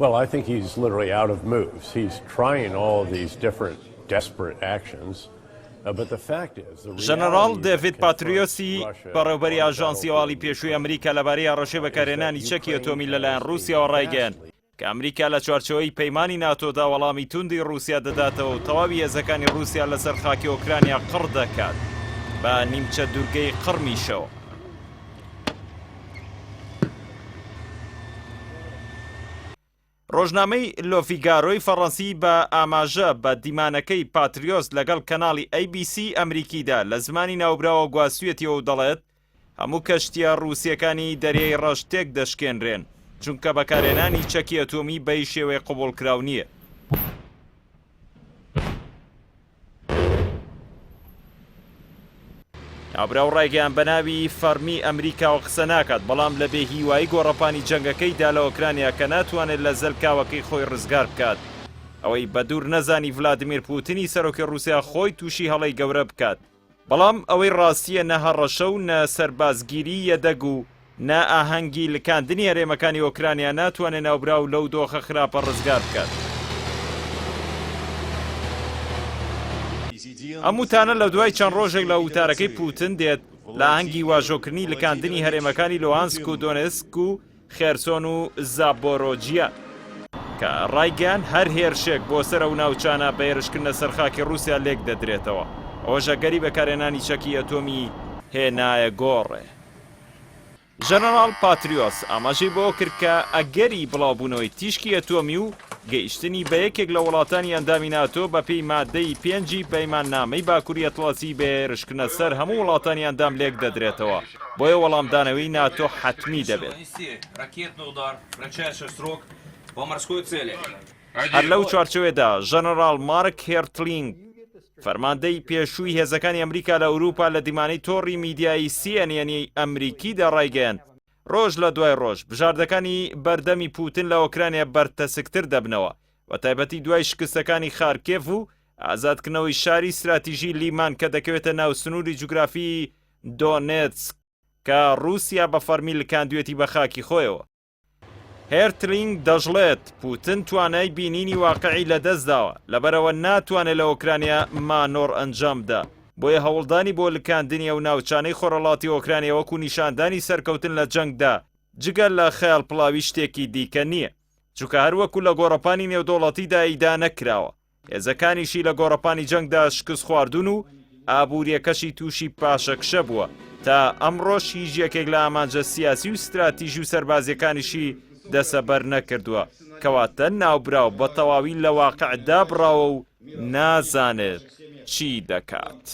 Well, I think he's literally out of moves. He's trying all of these different desperate actions. Uh, but the fact is, the ژەنەڕاڵ reality that دێڤید confronts پاتریۆسی Russia بەڕێوبەری on the ئاژانسی هەواڵی battlefield in پێشووی Ukraine ئەمریکا لەبارەی هەڕەشەی is that بەکارهێنانی چەکی Ukraine ئەتۆمی لەلایەن has a ڕووسیاوە ڕایگەیاند vastly کە ئەمریکا لە چوارچێوەی پەیمانی ناتۆدا وەڵامی توندی ڕووسیا دەداتەوە و تەواوی هێزەکانی ڕووسیا لەسەر خاکی ئۆکرانیا قڕ دەکات بە نیمچە دوورگەی قڕمیشەوە. ڕۆژنامەی لۆفیگارۆی فەڕەنسی بە ئاماژە بە دیمانەکەی پاتریۆس لەگەڵ کەناڵی ئەی بی سی ئەمریکیدا لە زمانی ناوبراوە گواستویەتیەوە و دەڵێت هەموو کەشتییە ڕووسییەکانی دەریای ڕەش تێک دەشکێنرێن، چونکە بەکارهێنانی چەکی ئەتۆمی بەی شێوەی قبوڵکراو نییە. ناوبراو ڕایگەیاند بە ناوی فەڕمی ئەمریکاوە قسە ناکات، بەڵام لە بێ هیوایی گۆڕەپانی جەنگەکەیدا لە ئۆکرانیا کە ناتوانێت لە زەلکاوەکەی خۆی ڕزگار بکات، ئەوەی بە دوور نەزانی ڤلادیمیر پوتنی سەرۆکی ڕووسیا خۆی تووشی هەڵەی گەورە بکات. بەڵام ئەوەی ڕاستییە نە هەڕەشە و نە سەربازگیری یەدەگ و نە ئاهەنگی لکاندنی هەرێمەکانی ئۆکرانیا ناتوانێ ناوبراو لەو دۆخە خراپە ڕزگار بکات. ئەم وتانە لە دوای چەند ڕۆژێک لە وتارەکەی پوتن دێت لە ئاهەنگی واژۆکردنی لکاندنی هەرێمەکانی لوهانسک و دۆنێتسک و خێرسۆن و زابۆرۆجیا، کە ڕایگەیاند هەر هێرشێک بۆ سەر ئەو ناوچانە بە هێرشکردنە سەر خاکی ڕووسیا لێکدەدرێتەوە، ئەوەش ئەگەری بەکارهێنانی چەکی ئەتۆمی هێنایە گۆڕێ. ژەنەڕاڵ پاتریۆس ئاماژەی بەوە کرد کە ئەگەری بڵاوبوونەوەی تیشکی ئەتۆمی و گەیشتنی بە یەکێک لە وڵاتانی ئەندامی ناتۆ بەپێی مادەی پێنجی پەیماننامەی باکووری ئەتڵەسی بە هێرشکردنە سەر هەموو وڵاتانی ئەندام لێکدەدرێتەوە، بۆیە وەڵامدانەوەی ناتۆ حەتمی دەبێت. هەر لەو چوارچێوەیەدا ژەنەڕاڵ مارک هێرتلینگ، فەرماندەی پێشووی هێزەکانی ئەمریکا لە ئەوروپا لە دیمانەی تۆڕی میدیایی سی ئێن ئێن-ی ئەمریکیدا ڕایگەیاند، ڕۆژ لە دوای ڕۆژ بژاردەکانی بەردەمی پوتن لە ئۆکرانیا بەرتەسکتر دەبنەوە، بەتایبەتی دوای شکستەکانی خارکێڤ و ئازادکردنەوەی شاری ستراتیژی لیمان کە دەکەوێتە ناو سنووری جوگرافیی دۆنێتسک کە ڕووسیا بە فەڕمی لکاندوێتی بە خاکی خۆیەوە. هێرتلینگ دەشڵێت، پوتن توانای بینینی واقعی لەدەستداوە، لەبەرئەوە ناتوانێت لە ئۆکرانیا مانۆڕ ئەنجامبدا، بۆیە هەوڵدانی بۆ لکاندنی ئەو ناوچانەی خۆرهەڵاتی ئۆکرانیا وەکو نیشاندانی سەرکەوتن لە جەنگدا جگە لە خەیاڵپڵاوی شتێکی دیکە نییە، چونکە هەروەکو لە گۆڕەپانی نێودەوڵەتیدا ئیدانە کراوە. هێزەکانیشی لە گۆڕەپانی جەنگدا شکستخواردوون و ئابوورییەکەشی تووشی پاشەکشە بووە، تا ئەمڕۆش هیچ یەکێک لە ئامانجە سیاسی و ستراتیژی و سەربازییەکانیشی دەسەبەر نەکردووە، کەواتە ناوبراو بە تەواوی لە واقع دابڕاوە و نازانێت چی دەکات.